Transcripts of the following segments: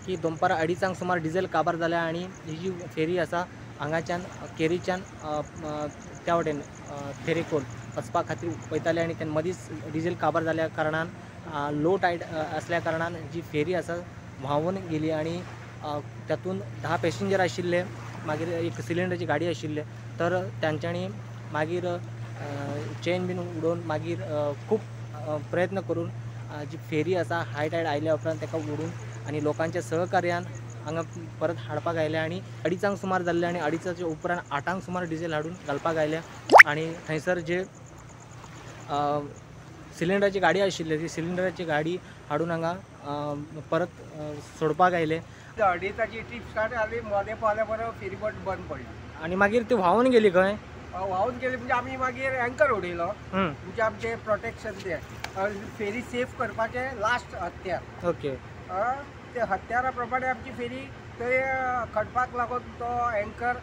की दनपारां 2:30 सुमार डिझेल काबार जाल्या आनी ही जी फेरी आसा हांगाच्यान केरीच्यान त्या वटेन तेरेखोल वचपा खातीर वयताले आनी ते मदींच डिझेल काबार जाल्या कारणान लो टायड असल्या कारणान जी फेरी आसा व्हांवून गेली आनी तातूंत 10 पॅसेंजर आशिल्ले, मागीर एक सिलिंडरची गाडी आशिल्ले। तर तांच्यांनी मागीर चेन बीन उडोवन मागीर खूब प्रयत्न करून जी फेरी आसा हाय टायड आयल्या उपरांत ताका ओडून आनी लोकांच्या सहकार्यान हांगा परत हाडपाक आयले आनी 2:30 सुमार जाल्ले आनी 2:30 उपरांत 8 सुमार डिझेल हाडून घालपाक आयले आनी थंयसर जे सिलिंडराची गाडी आशिल्ली ती सिलिंडराची गाडी हाडून हांगा परत सोडपाक आयले। 2:30 ट्रीप स्टार्ट जाली, मोदें पावल्या बरोबर फेरीबोट बंद पडली आनी मागीर ती व्हांवून गेली। खंय व्हांवून गेली म्हणजे आमी मागीर एंकर उडयलो, म्हणजे आमचें प्रोटेक्शन तें फेरी सेफ करपाचें लास्ट हत्यार। ओके, ते हत्यारा प्रमाणे आमची फेरी थंय खणपाक लागून तो एंकर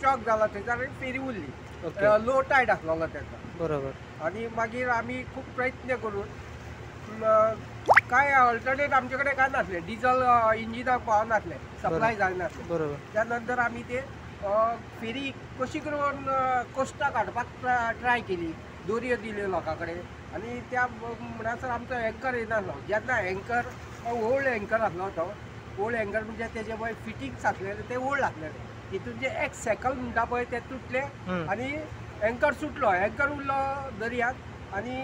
चॉक जाला थंयसर आनी फेरी उरली। लो टायड आसलेलो तेन्ना, बरोबर। आनी मागीर आमी खूब प्रयत्न करून कांय अल्टरनेट आमचे कडेन कांय नासलें, डिजल इंजिनाक पावनासलें, सप्लाय जायनासलें, बरोबर। त्या नंतर आमी ते फेरी कशी करून कोस्टाक हाडपाक ट्राय केली, दोरयो दिल्यो लोकां कडेन आनी त्या म्हणसर आमचो एंकर येनासलो। जेन्ना एंकर ओल्ड एंकर आसलो, तो ओल्ड एंकर म्हणजे तेजे पळय फिटींग्स आसलेले ते ओल्ड आसलेले, तितून जे एक सेकल म्हणटा पळय ते तुटले आनी एंकर सुटलो, एंकर उरलो दर्यांत आनी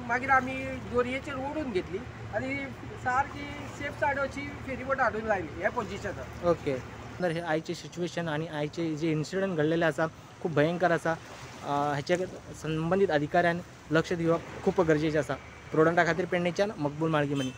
मागीर आमी दोरयेचेर ओडून घेतली आनी सारकी सेफ सायड अशी फेरीबोट हाडून लायली ह्या पोजिशनार। ओके, तर हे आयचे सिच्युएशन आनी आयचे जे इन्सिडंट घडलेले आसा खूब भयंकर आसा। हाचे संबंदीत अधिकाऱ्यान लक्ष दिवप खूब गरजेचें आसा। प्रोडंटा खातीर पेडणेच्यान मकबूल माळगीमनी।